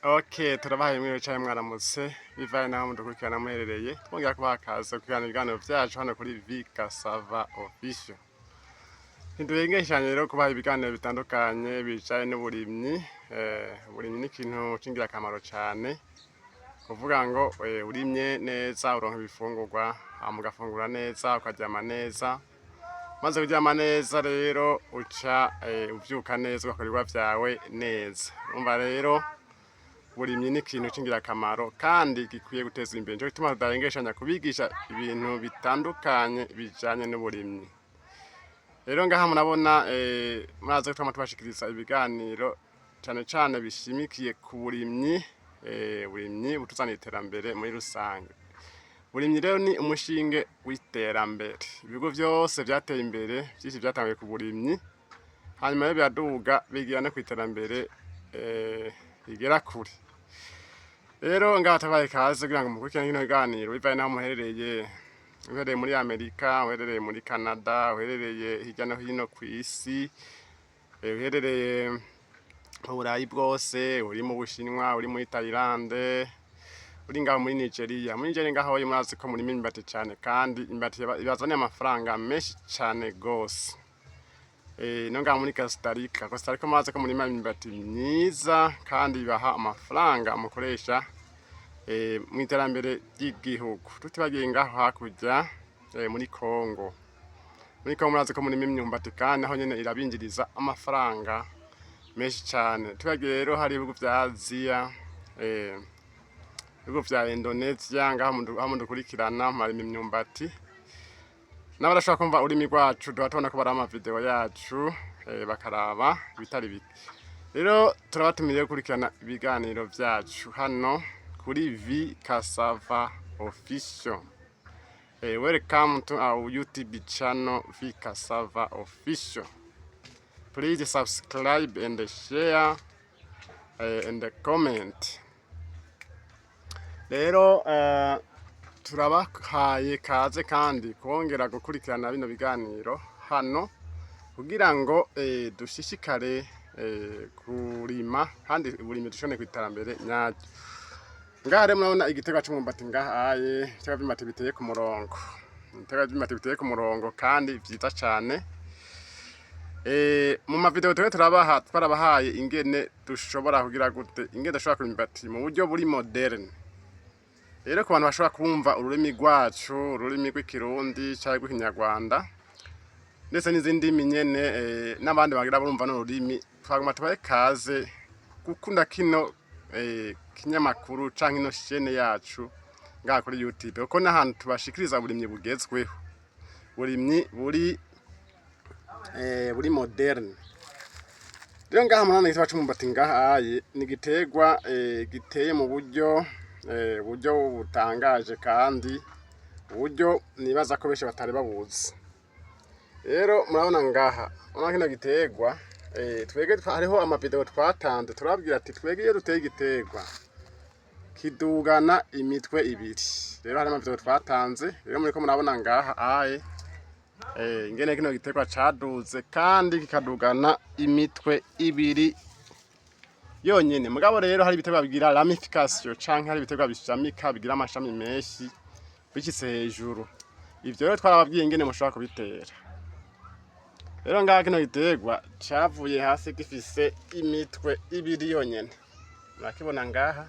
Okay, turabahaye mwiriwe canke mwaramutse, bivanye naho mudukurikirana muherereye. Twongera kubaha akaze kuganira ibiganiro vyacu hano kuri Vika Sava Official. Ntiduhengeshanye rero kubaha ibiganiro bitandukanye bijanye n'uburimyi. Uburimyi ni ikintu c'ingirakamaro cane, kuvuga ngo urimye neza uronka ibifungurwa, hama ugafungura neza, ukaryama neza. Maze kuryama neza rero uca uvyuka neza, ugakora ibikorwa vyawe neza. Urumva rero uburimyi ni ikintu c'ingirakamaro kandi gikwiye gutezwa imbere. Nico gituma tudahengeshanya kubigisha ibintu bitandukanye bijanye n'uburimyi. Rero ngaha murabona, murazi ko twama tubashikiriza ibiganiro cane cane bishimikiye ku burimyi, uburimyi butuzanira iterambere muri rusange. Uburimyi rero ni umushinge w'iterambere. Ibihugu vyose vyateye imbere vyinshi vyatanguye ku burimyi, hanyuma rero biraduga bigira no kw'iterambere rigera kure. Rero ngaha tubahaye ikaze kugira ngo mukurikirane kino kiganiro bivanye n'aho muherereye: uherereye muri Amerika, uherereye muri Canada, uherereye hirya no hino kw'isi, uherereye mu Burayi bwose, uri mu Bushinwa, uri muri Tayilande, uri ngaho muri Nigeria. Muri Nigeria ngaho murazi ko murima imyumbati cane, kandi imyumbati ibazaniye amafaranga menshi cane gose. No ngaho muri Costa Rica, Costa Rica murazi ko murima imyumbati myiza kandi ibaha amafaranga mukoresha mw'iterambere ry'igihugu. Tutibagiye ngaho hakurya muri Congo. Muri Congo murazi ko murima imyumbati kandi naho nyene irabinjiriza amafaranga menshi cane. Tutibagiye rero hari ibihugu vya Aziya, ibihugu vya Indonesia, ngaho aho mudukurikirana murarima imyumbati. N'abadashobora kumva ururimi rwacu duha tubona ko baraba amavideo yacu, bakaraba ibitari bike. Rero turabatumiye gukurikirana ibiganiro vyacu hano kuri V Cassava Official. Welcome to our YouTube channel, V Cassava Official. Please subscribe and share and comment. Rero turabahaye kaze kandi kongera gukurikirana bino biganiro hano kugira ngo dushishikare kurima kandi uburimyi dushobore kw'iterambere nyaryo. Ngaha rero murabona igiterwa c'umwumbati ngahaye, ibiterwa vy'imyumbati biteye ku murongo. Ibiterwa vy'imyumbati biteye ku murongo kandi vyiza cane. Mu mavideo turiko turabaha, twarabahaye ingene dushobora kugira gute, ingene dushobora kurima imyumbati mu buryo buri moderne. Rero ku bantu bashobora kumva ururimi rwacu, ururimi rw'Ikirundi canke rw'Ikinyarwanda, ndetse n'izindi ndimi nyene, n'abandi bagira barumva n'ururimi, twagomba tubahe kaze gukunda kino kinyamakuru canke ino chaîne yacu ngaha kuri YouTube, kuko n'ahantu tubashikiriza uburimyi bugezweho, uburimyi buri moderne. Rero ngaha murabona igiterwa c'umwumbati ngahaye ni igiterwa giteye mu buryo butangaje kandi uburyo nibaza ko benshi batari babuzi. Rero murabona ngaha, murabona kino giterwa, twebwe hariho amavideo twatanze turababwira ati twebwe iyo duteye igiterwa kidugana imitwe ibiri. Rero hari amavideo twatanze, rero muriko murabona ngaha aye ingene kino giterwa caduze kandi kikadugana imitwe ibiri yonyene. Mugabo rero hari ibiterwa bigira ramification canke hari ibiterwa bishamika, bigira amashami menshi bishitse hejuru. Ivyo rero twarababwiye ingene mushobora kubitera. Rero ngaha kino giterwa cavuye hasi gifise imitwe ibiri yonyene. Murakibona ngaha,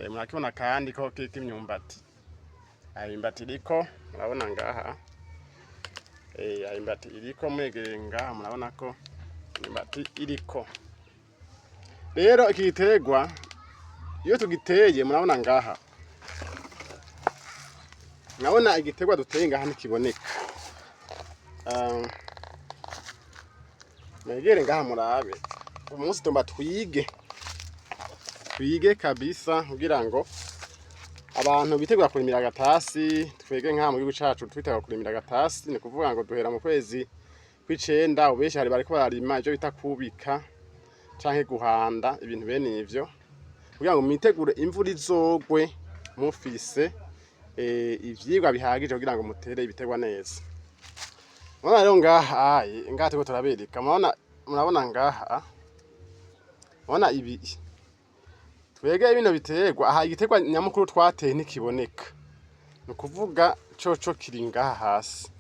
murakibona kandi ko kiriko imyumbati. Aha imyumbati iriko, murabona ngaha, aha imyumbati iriko. Mwegereye ngaha murabona ko imyumbati iriko. Rero iki giterwa iyo tugiteye, murabona ngaha, murabona igiterwa duteye ngaha ntikiboneka. Mwegere ngaha murabe. Umunsi tumba twige, twige kabisa kugira ngo abantu bitegura kurimira agatasi. Twege nka mu gihugu cacu twitegura kurimira agatasi, ni kuvuga ngo duhera mu kwezi kw'icenda. Ubenshi hari bariko bararima ivyo bita kubika canke guhanda, ibintu bene ivyo, kugira ngo mwitegure imvura izogwe mufise ivyigwa bihagije kugira ngo mutere ibiterwa neza. Murabona rero ngaha aye, ngaha turiko turabereka, murabona, murabona ngaha, murabona ibi. Twebwe bino biterwa aha, igiterwa nyamukuru twateye ntikiboneka, ni ukuvuga coco kiri ngaha hasi.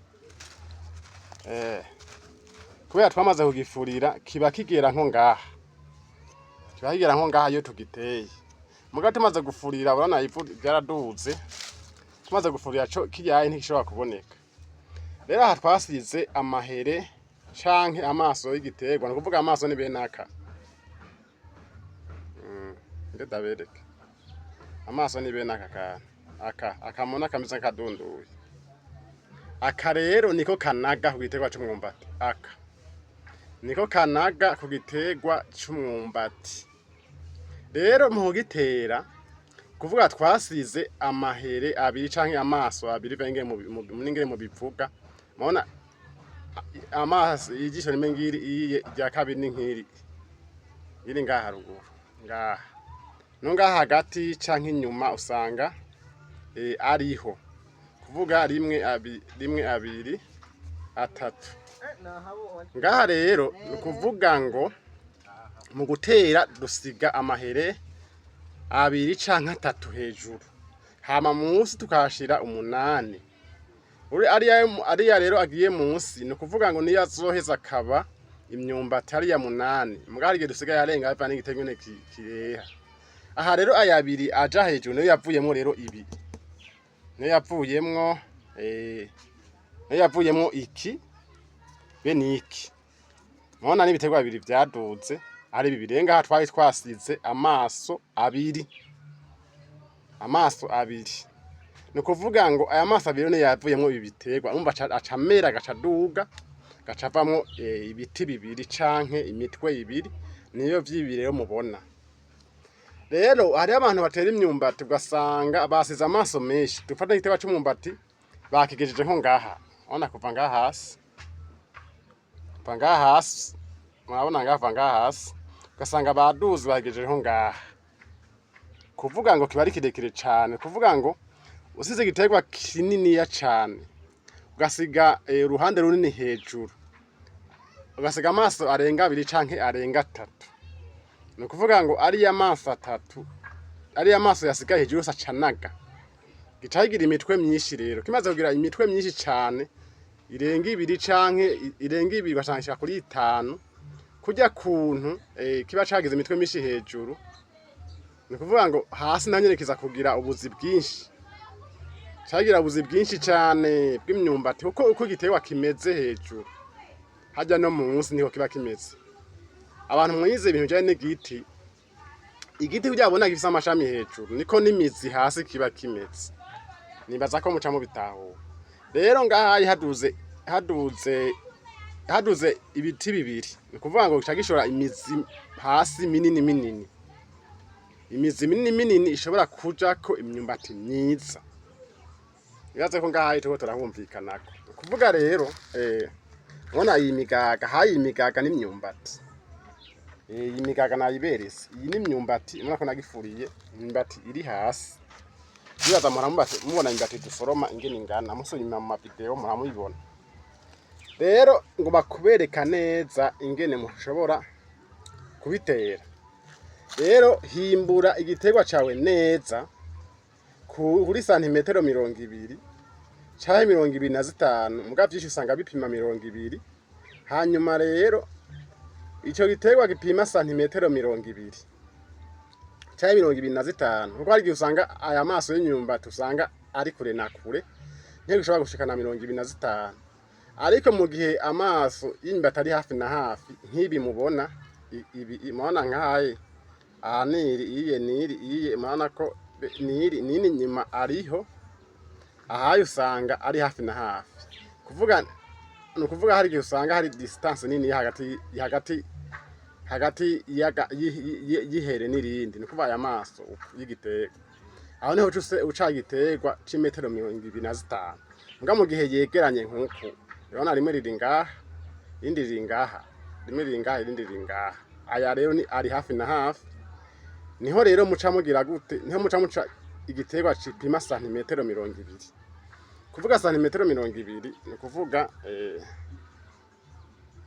Kubera twamaze kugifurira, kiba kigera nko ngaha, kiba kigera nko ngaha iyo tugiteye. Muga tumaze gufurira, urabona ivu ryaraduze, tumaze gufurira co kiryaye ntigishobora kuboneka. Rero aha twasize amahere canke amaso y'igiterwa, ni ukuvuga amaso ni bene aka. Nge ndabereke amaso ni bene aka kantu aka akamona kameze nk'akadunduye. Aka rero niko kanaga ku giterwa c'umwumbati, aka niko kanaga ku giterwa c'umwumbati. Rero mu kugitera, kuvuga twasize amahere abiri canke amaso abiri, benge n'ingene mubivuga. Murabona amaso, ijisho rimwe ngiri, iyiye irya kabiri ni nkiri iri ngaha haruguru ngaha no ngaha hagati canke inyuma, usanga ariho kuvuga rimwe, rimwe, abiri, atatu ngaha. Rero ni ukuvuga ngo mu gutera dusiga amahere abiri canke atatu hejuru, hama munsi tukahashira umunani. Uri ariya, ariya rero agiye munsi, ni ukuvuga ngo niyo azoheza akaba imyumbati ariya munani. Muga hari igihe dusigaye arenga bivanye n'igiterwa ingene kireha. Aha rero aya abiri aja hejuru niyo yavuyemwo rero ibi, niyo yavuyemwo niyo yavuyemwo iki be niki. Murabona n'ibiterwa bibiri vyaduze ari bibiri. Ngaha twari twasize amaso abiri, amaso abiri, ni ukuvuga ngo aya maso abiri niyo yavuyemwo ibi biterwa. Urumva aca amera, agaca aduga, agaca avamwo ibiti bibiri canke imitwe ibiri, niyo vy'ibi rero mubona. Rero hariho abantu batera imyumbati ugasanga basize amaso menshi. Dufate igiterwa c'umwumbati bakigejeje nko ngaha, urabona kuva ngaha hasi, kuva ngaha hasi, murabona ngaha, kuva ngaha hasi ugasanga baduze bakigejeje nko ngaha, kuvuga ngo kiba ari kirekire cane. Kuvuga ngo usize igiterwa kininiya cane, ugasiga uruhande runini hejuru, ugasiga amaso arenga abiri canke arenga atatu, ni ukuvuga ngo ariya maso atatu, ariya maso yasigaye hejuru yose acanaga, gica kigira imitwe myinshi. Rero kimaze kugira imitwe myinshi cane irenga ibiri canke irenga ibiri, ugasanga ishika kuri itanu, kurya kuntu kiba cagize imitwe myinshi hejuru, ni ukuvuga ngo hasi naho nyene kiza kugira ubuzi bwinshi, cagira ubuzi bwinshi cane bw'imyumbati, kuko uko igiterwa kimeze hejuru harya no munsi niho kiba kimeze. Abantu mwize ibintu bijanye n'igiti, igiti kugira babona gifise amashami hejuru niko n'imizi hasi kiba kimeze. Nibaza ko muca mubitahura. Rero ngaha haduze ibiti bibiri, ni ukuvuga ngo gica gishora imizi hasi minini minini, imizi minini minini ishobora kujako imyumbati myiza. Nibaze ko ngaha turiko turahumvikanako. Ni ukuvuga rero mubona iyi migaga hayi, imigaga n'imyumbati. Iyi migaga nayiberetse, iyi ni imyumbati. Murabona ko nagifuriye imyumbati iri hasi. Nibaza muhora mubona imyumbati dusoroma ingene ingana, musubiye inyuma mu mavideo muramubibona. Rero ngo bakubereka neza ingene mushobora kubitera. Rero himbura igiterwa cawe neza kuri santimetero 20 canke 25, muga vyinshi usanga bipima 20. Hanyuma rero ico giterwa gipima santimetero 20 canke 25, kuko hari igihe usanga aya maso y'imyumbati usanga ari kure na kure, niyo gishobora gushikana 25. Ariko mu gihe amaso y'imyumbati ari hafi na hafi nk'ibi mubona, ibi mubona nkaye aha, niri iye niri iye, murabona ko niri nini inyuma ariho ahaye, usanga ari hafi na hafi. Kuvuga ni ukuvuga hari igihe usanga hari distance nini hagati y'ihere n'irindi, ni ukuvuga aya maso y'igiterwa. Aho niho uca uca igiterwa c'imetero 25. Muga mu gihe yegeranye nk'uku, urabona rimwe riri ngaha, irindi riri ngaha, rimwe riri ngaha, irindi riri ngaha, aya rero ni ari hafi na hafi. Niho rero muca mugira gute? Niho muca muca igiterwa cipima santimetero 20. Kuvuga santimetero 20 ni ukuvuga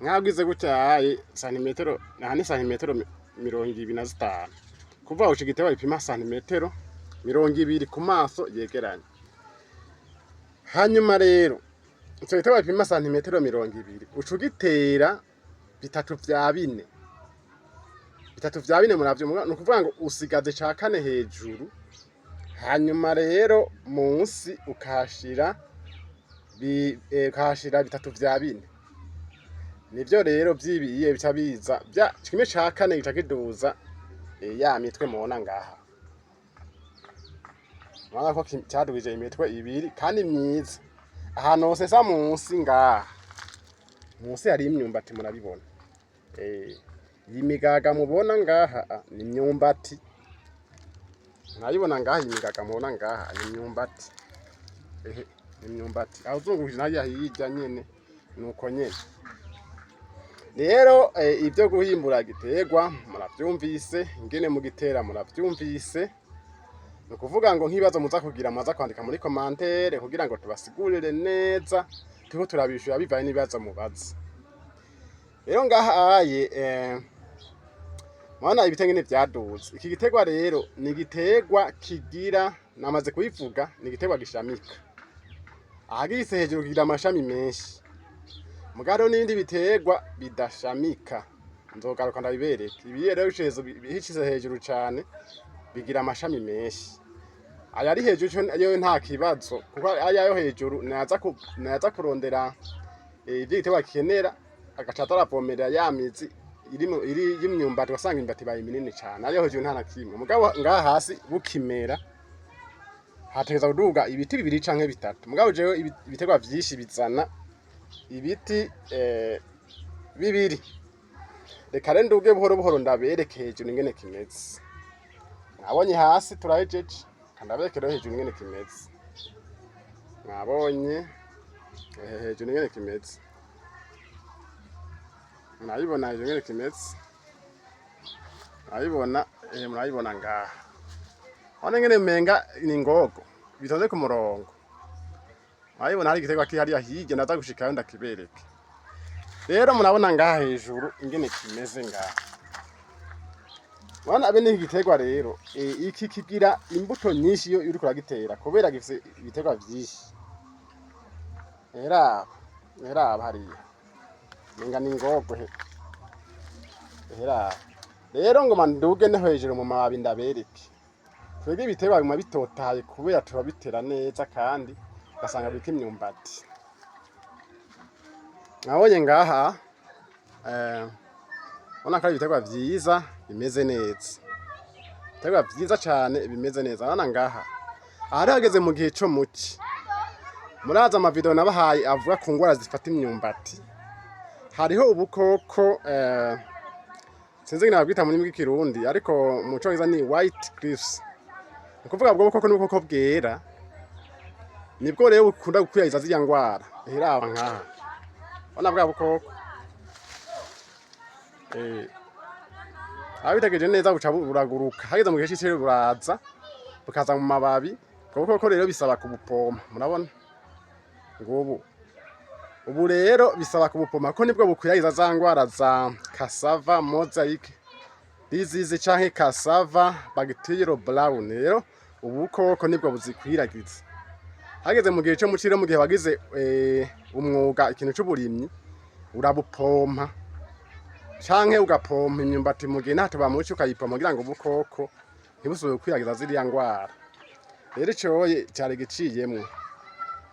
nkagize gutya haye santimetero, aha ni santimetero 25. Kuvuga uca igiterwa gipima santimetero 20 ku maso yegeranye. Hanyuma rero ico giterwa gipima santimetero 20 uca ugitera bitatu vya bine, bitatu vya bine, muravyumva? Ni ukuvuga ngo usigaze ca kane hejuru, hanyuma rero munsi ukahashira bitatu vya bine. Nivyo rero vyibiye bica biza vya kimwe ca kane gica kiduza ya mitwe mubona ngaha. Murabona ko cadugije imitwe ibiri kandi myiza. Ahantu hosesa munsi ngaha, munsi hari imyumbati, murabibona. Iyi migaga mubona ngaha ni imyumbati, murayibona ngaha. Iyi migaga mubona ngaha ni imyumbati, ehe, ni imyumbati. Aho uzungurukije hariya hirya nyene nuko nyene. Rero ivyo guhimbura igiterwa muravyumvise, ingene mugitera muravyumvise. Ni ukuvuga ngo nk'ibibazo muza kugira, muza kwandika muri commentaire kugira ngo tubasigurire neza. Turiko turabishura bivanye n'ibibazo mubaza. Rero ngaha aye murabona ibiti ngene vyaduze. Iki giterwa rero ni igiterwa kigira, namaze kubivuga, ni igiterwa gishamika. Ahagise hejuru kigira amashami menshi. Mugabo n'ibindi biterwa bidashamika nzogaruka ndabibereke. Ibi rero bishyize hejuru cane bigira amashami menshi. Aya ari hejuru yo nta kibazo, kuko aya yo hejuru naza kurondera ivyo igiterwa gikenera, agaca ataravomerera ya mizi iri y'imyumbati, ugasanga imyumbati ibaye minini cane. Ayo hejuru nta na kimwe. Mugabo ngaha hasi bukimera hategerezwa kuduga ibiti bibiri canke bitatu. Mugabo jewe ibiterwa vyinshi bizana ibiti bibiri. Reka rero nduge buhoro buhoro ndabereke hejuru ingene kimeze. Mwabonye hasi turahejeje, ndabereke rero hejuru ingene kimeze. Mwabonye hejuru ingene kimeze, murabibona hejuru ingene kimeze, murabibona, murabibona ngaha. Urabona ingene umenga ni ingogo bitonze ku murongo. Murabibona hari igiterwa kiri hariya hirya, ndaza gushikayo ndakibereke. Rero murabona ngaha hejuru ingene kimeze ngaha. Murabona bene iki giterwa rero, iki kigira imbuto nyinshi iyo uriko uragitera, kubera gifise ibiterwa vyinshi. Eraba, eraba hariya menga ni ingogo he. Eraba rero, ngoma nduge no hejuru mu mababi ndabereke. Twebwe ibiterwa biguma bitotahaye kubera turabitera neza, kandi ugasanga biriko imyumbati. Mwabonye ngaha, ubona ko ari ibiterwa vyiza bimeze neza, ibiterwa vyiza cane bimeze neza. Urabona ngaha ahari hageze mu gihe co muci. Murazi amavideo nabahaye avuga ku ngwara zifata imyumbati. Hariho ubukoko, sinzi ingene babwita mu rurimi rw'Ikirundi, ariko mu Congereza ni white cliffs. Ni ukuvuga ubwo bukoko ni ubukoko bwera, nibwo rero bukunda gukwiragiza zirya ngwara. Raba nkaha, ubona bwa bukoko, abitegereje neza buca buraguruka. Hageze mu gihe c'icere buraza, bukaza mu mababi. Ubwo bukoko rero bisaba kubupompa. Murabona ngubu, ubu rero bisaba kubupompa kuko nibwo bukwiragiza za ngwara za cassava mosaic disease canke cassava bacterial brown. Rero ubukoko nibwo buzikwiragiza. Hageze mu gihe co muci rero, mu gihe wagize umwuga ikintu c'uburimyi, urabupompa canke ugapompa imyumbati mu gihe ntatuba muci, ukayipompa kugira ngo ubukoko ntibusubire gukwiragiza ziriya ngwara. Rero icoye cari giciyemwo.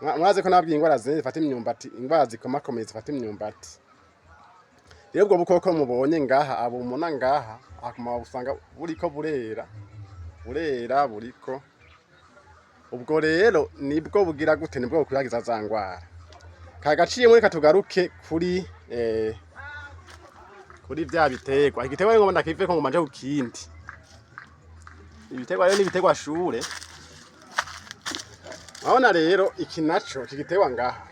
Murazi ko nabwiye ingwara zine zifata imyumbati, ingwara zikomakomeye zifata imyumbati. Rero ubwo bukoko mubonye ngaha, abo mubona ngaha aha, usanga buriko burera, burera buriko. Ubwo rero nibwo bugira gute? Nibwo bukwiragiza za ngwara. Kagaciyemwo. Reka tugaruke kuri vya biterwa. Igiterwa rero ngomba ndakiveko ngo manje ku kindi. Ibiterwa rero ni ibiterwa shure. Murabona rero iki naco, iki giterwa ngaha,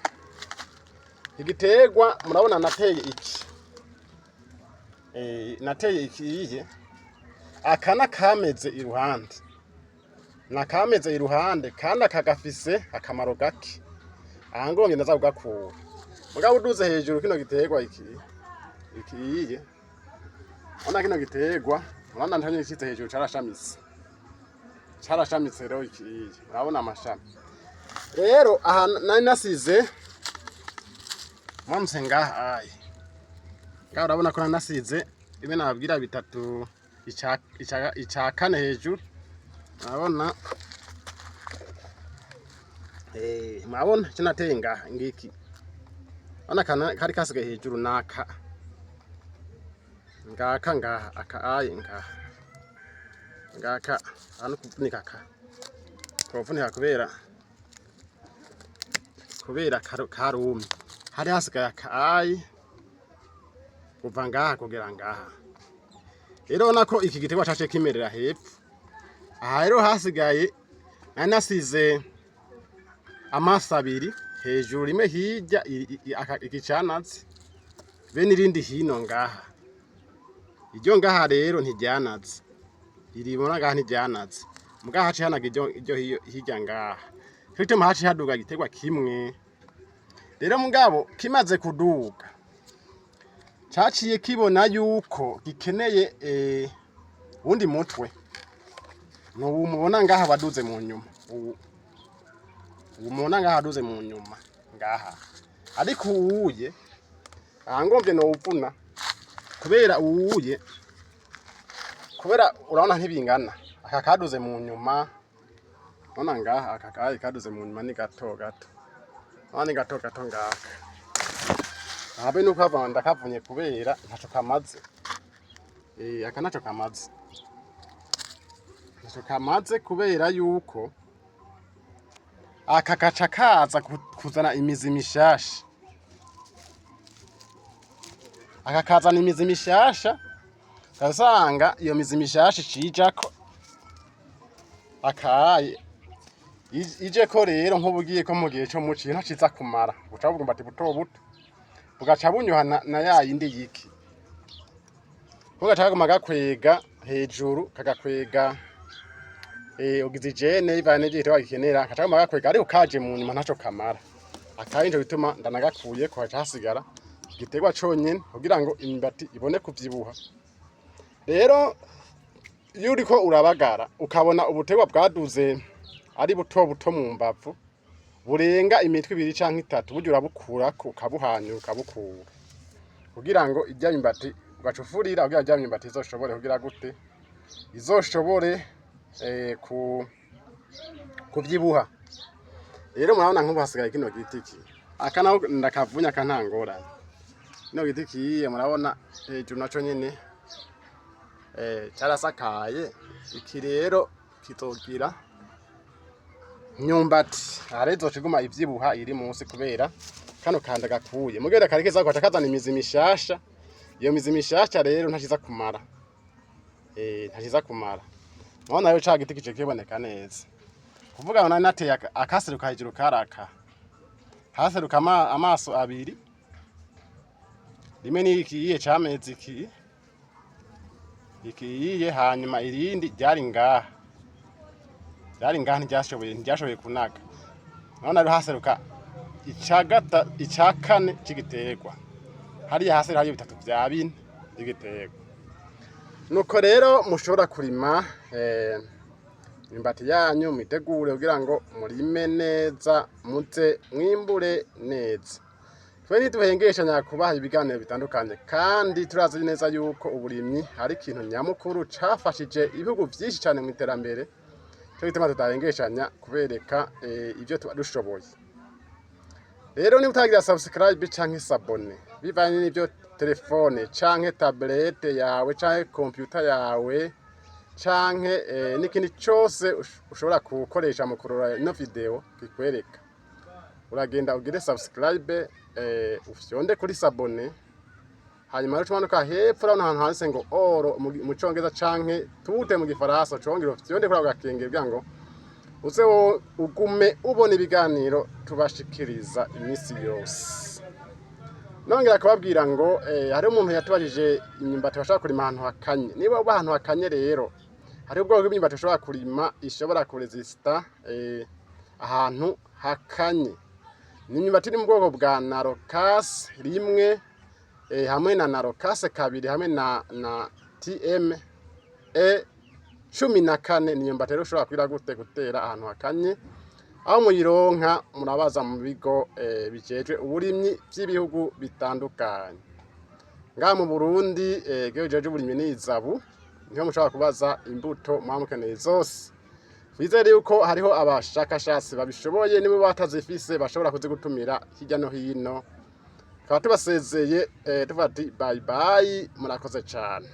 igiterwa murabona nateye iki, nateye ikiye aka nakameze iruhande, nakameze iruhande, kandi aka gafise akamaro gake. Aha ngomvye ndaza kugakura. Mugabo uduze hejuru kino giterwa iki ikiye, urabona kino giterwa, murabona. Murabona ntanye gishitse hejuru carashamitse, carashamitse. Rero iki, murabona amashami. Rero aha nari nasize mwamutse ngaha ayi ngaha, urabona ko nari nasize bimwe nababwira bitatu, ica kane hejuru. Murabona, murabona icyo nateye ngaha ngiki. Urabona kari kasigaye hejuru naka ngaka ngaha, aka aye ngaha ngaka aha, no kuvunika ka kuvunika kubera karumye. Hari hasigaye aka aye kuva ngaha kugera ngaha. Rero urabona ko iki giterwa caciye kimerera hepfo aha. Rero hasigaye nari nasize amaso abiri hejuru, rimwe hirya iki canaze, be n'irindi hino ngaha. Iryo ngaha rero ntiryanaze, iribona ngaha ntiryanaze, mugaha haciye hanaga iryo hirya ngaha. Nico gituma haciye haduga igiterwa kimwe. Rero mugabo kimaze kuduga, caciye kibona yuko gikeneye wundi mutwe. Nubu mubona ngaha waduze mu nyuma, ubu mubona ngaha waduze mu nyuma ngaha. Ariko uwuye aha ngomvye nowuvuna kubera uwuye, kubera urabona ntibingana. Aka kaduze mu nyuma, urabona ngaha aka kayi kaduze mu nyuma ni gato gato, urabona ni gato gato ngaka. Habe nuko hava ndakavunye kubera ntaco kamaze. Aka ntaco kamaze, ntaco kamaze, kubera yuko aka gaca kaza kuzana imizi mishasha. Aka kazana imizi mishasha, ugasanga iyo mizi mishasha icijako akaye ijeko. Rero nk'ubu ugiye ko mu gihe co muci ntaciza kumara, buca bugomba ati buto buto bugaca bunyoha na ya yindi yiki, ko gaca kaguma gakwega hejuru, kagakwega oxygène bivanye n'igiterwa gikenera, gaca kaguma gakwega. Ariko kaje mu nyuma ntaco kamara. Akaye nico gituma ndanagakuyeko, haca hasigara igiterwa conyene kugira ngo imyumbati ibone kuvyibuha. Rero iyo uriko urabagara ukabona ubuterwa bwaduze ari buto buto mu mbavu, burenga imitwe ibiri canke itatu, burya urabukurako, ukabuhanyura, ukabukura kugira ngo irya myumbati, ugaca ufurira kugira irya myumbati izoshobore kugira gute, izoshobore kuvyibuha. Rero murabona nk'ubu hasigaye kino giti ki, aka naho ndakavunya, aka nta ngorane. Kino giti kiye murabona hejuru naco nyene carasakaye. Iki rero kizogira imyumbati, aha rero izoca iguma ivyibuha iri munsi kubera kano kanda gakuye. Mugere kare keza gaca kazana imizi mishasha. Iyo mizi mishasha rero ntaciza kumara, ntaciza kumara. Murabona rero ca giti kice kiboneka neza. Kuvuga ngo nari nateye akaseruka hejuru, karaka haseruka amaso abiri, rimwe ni ikiyiye cameze iki ikiyiye, hanyuma irindi ryari ngaha, ryari ngaha, ntiryashoboye kunaga. None rero haseruka ica kane c'igiterwa, hariya hasi hariyo bitatu vya bine vy'igiterwa. Nuko rero mushobora kurima imyumbati yanyu, mwitegure kugira ngo murime neza, muze mwimbure neza. Twe ntituhengeshanya kubaha ibiganiro bitandukanye, kandi turazi neza yuko uburimyi ari ikintu nyamukuru cafashije ibihugu vyinshi cane mu iterambere. Cyo gituma tutahengeshanya kubereka ivyo tuba dushoboye. Rero niba utagira subscribe canke s'abonner, bivanye n'ivyo telefone canke tablette yawe canke computer yawe canke n'ikindi cose ushobora gukoresha mu kurora ino video kikwereka, uragenda ugire subscribe, ufyonde kuri s'abonner, hanyuma rero umanuka hepfo, urabona ahantu handitse ngo all mu congereza canke tout mu gifaransa, congera ufyonde kuri ako gakengeri kugira ngo uze ugume ubona ibiganiro tubashikiriza iminsi yose. Nongera kubabwira ngo hariho umuntu yatubajije imyumbati bashobora kurima ahantu hakanye. Niba uba ahantu hakanye rero, hariho ubwoko bw'imyumbati ushobora kurima ishobora kuresista ahantu hakanye. Ni imyumbati iri mu bwoko bwa Narokasi rimwe, hamwe na Narokase kabiri, hamwe na TM. E 14. Ni imyumbati rero ushobora kwira gute gutera ahantu hakanye. Aho muyironka murabaza mu bigo bijejwe uburimyi vy'ibihugu bitandukanye. Ngaha mu Burundi, ikigo kijejwe uburimyi ni ISABU, niho mushobora kubaza imbuto muba mukeneye zose. Twizere yuko hariho abashakashatsi babishoboye, nibo batazifise bashobora kuzigutumira hirya no hino. Tukaba tubasezeye, tuvuga ati bye bye, murakoze cane.